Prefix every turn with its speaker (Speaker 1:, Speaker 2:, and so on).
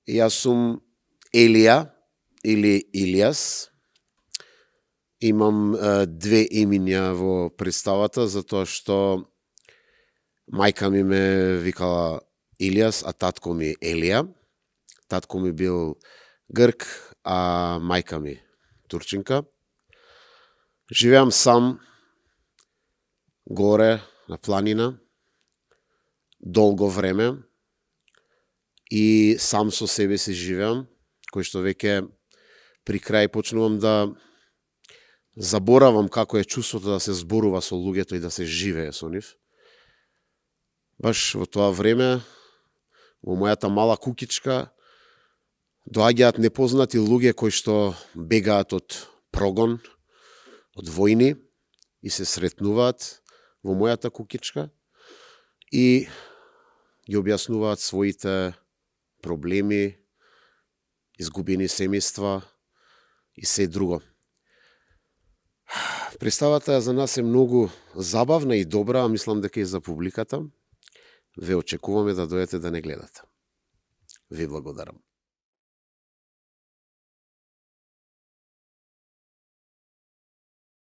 Speaker 1: Јас сум Елија или Илијас. Имам две имиња во представата, затоа што мајка ми ме викала Илијас, а татко ми Елија. Татко ми бил Грк, а мајка ми Турчинка. Живеам сам горе на планина долго време и сам со себе си живеам, кој што веќе при крај почнувам да заборавам како е чувството да се зборува со луѓето и да се живее со нив. Баш во тоа време, во мојата мала кукичка, доаѓаат непознати луѓе кои што бегаат од прогон, од војни и се сретнуваат во мојата кукичка и ги објаснуваат своите проблеми, изгубени семејства и се друго. Представата за нас е многу забавна и добра, а мислам дека и за публиката. Ве очекуваме да дојдете да не гледате. Ви благодарам.